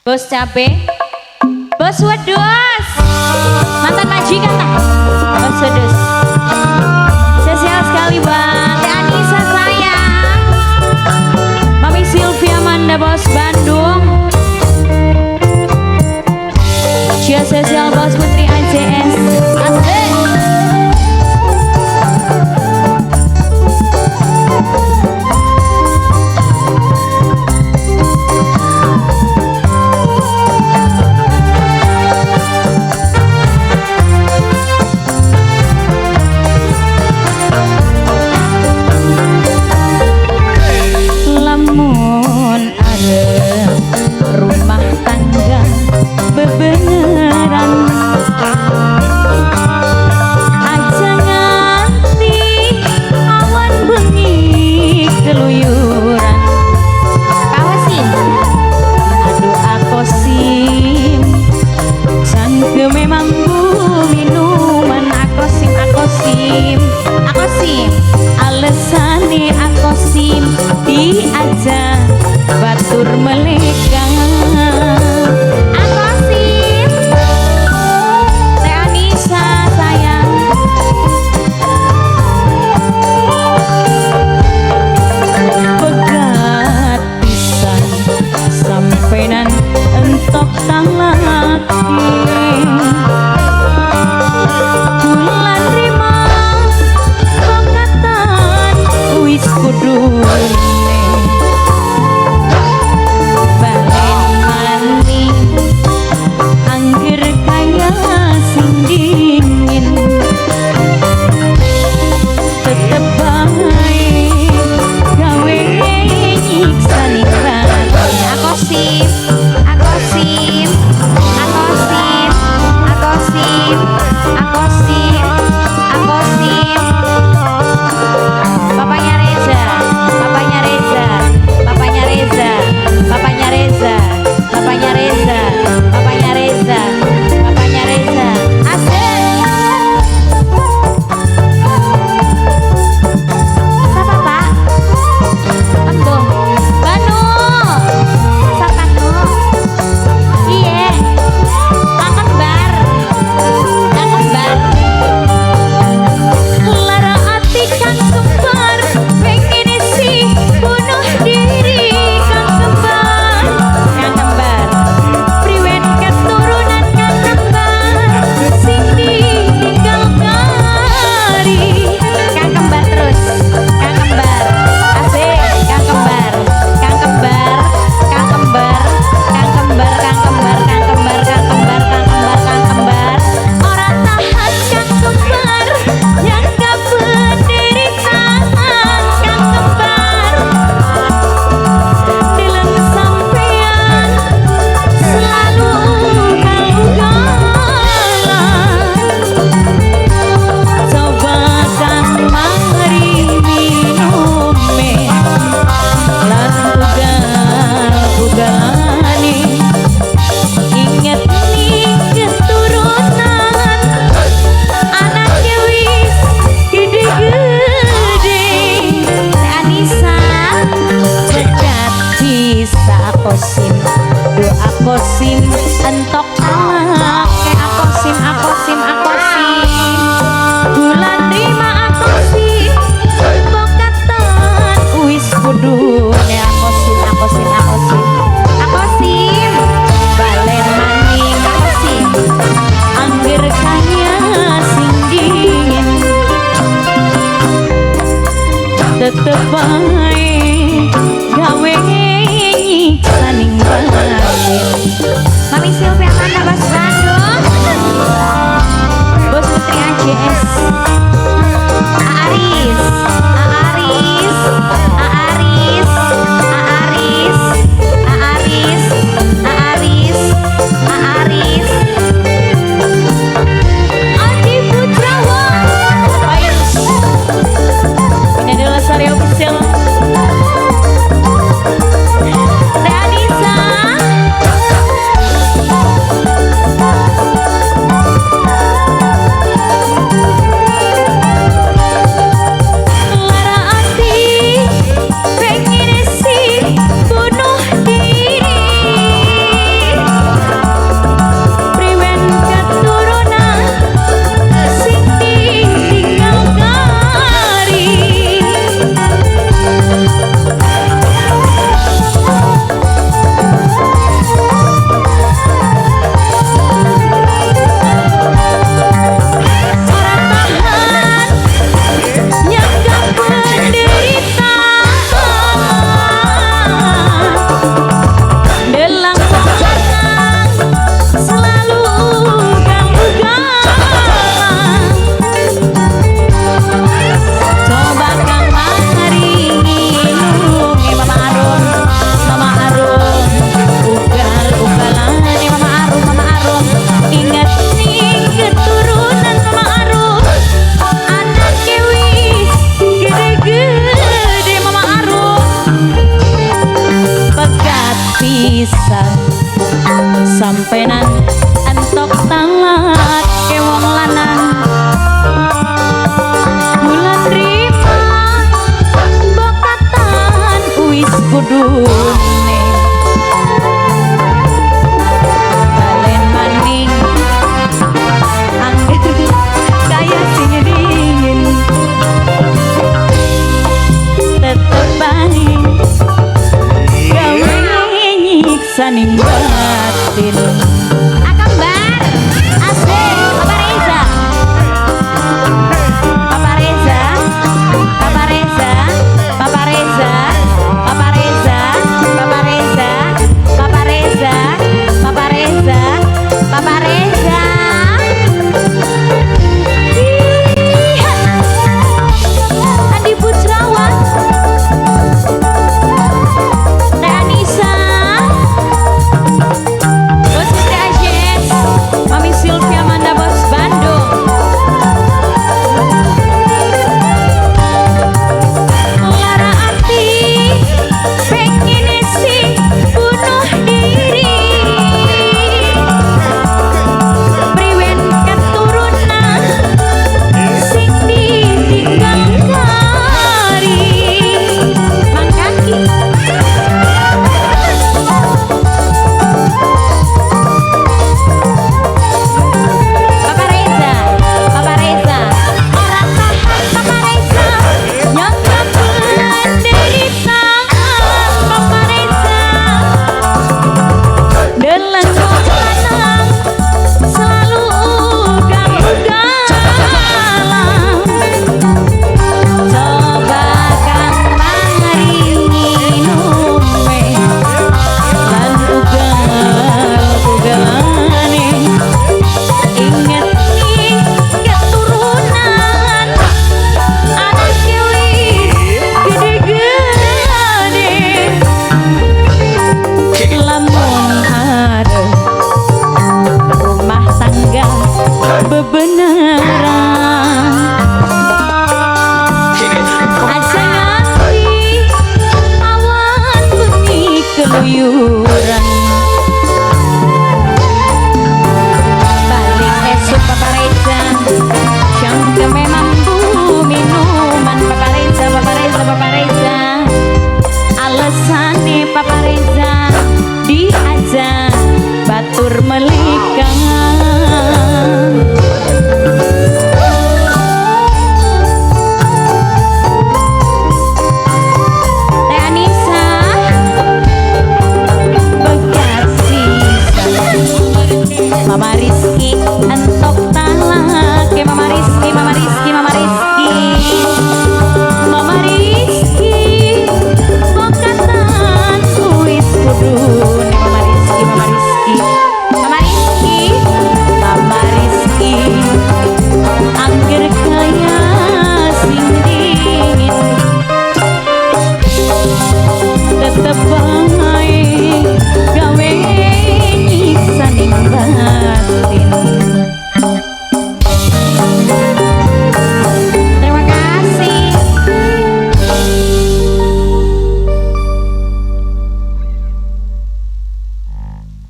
Bos cabe, bos wedus, mantan majikan tak? Bos wedus. Spesial sekali buat Teh Anissa sayang, Mami Sylvia Manda bos Bandung. Cia spesial bos Putri AJS. Asik. Lamun arep rumah tangga bebeneran, aja nganti awan bengi keluyuran. Kawasin, aduh aku sim, cangkeme mambu minuman. Aku sim, aku sim, aku sim, alesane aku sim diajak batur meleka. Aku sim, Teh Anissa sayang. Pegat pisan sampenan entok talake. Bulan rima pekatan wis kudune balen maning angger kaya sing dingin, tetep bae gawe nyiksa ning batin. Aku sim, aku sim, aku sim, aku sim, aku sim, aku sim. Papanya Reza, papanya Reza, papanya Reza, papanya Reza, papanya Reza, papanya Reza, papanya Reza. Asik. Siapa Pak? Embung. Banu. Siapa Nu? Iya. Kang kembar. Kang kembar. Lara ati kang kembar, pengen sih bunuh diri. Kang kembar, kang kembar, priwen keturunan kang kembar, sing ditinggal kari. Kang kembar terus, kang kembar, asik, kang kembar, kang kembar, kang kembar, kang kembar, kang kembar, kang kembar, kang kembar, kang kembar, kang kembar. Ora tahan kang kembar, nyangka penderitaan kang kembar. Deleng sampean selalu kalugalan. Coba kang mari minume lan ugal-ugalane, inget ning keturunan anaknya wis gede-gede. Teh Anissa cegat bisa aku sim, doa aku sim entok alake. Aku sim, aku sim, aku sim, bulan rima aku sim, pokatan wis kudune. Aku sim, aku sim, aku sim, aku sim, balen maning aku sim, angger kaya sing dingin, tetep bae gawe nyiksa ning batin. Mami Sylvia Manda bos Bandung. Sampenan entok talake wong lanang. Bulan rima bokatan wis kudune balen maning angger kaya sing dingin tetep bae gawe nyiksa ning batin.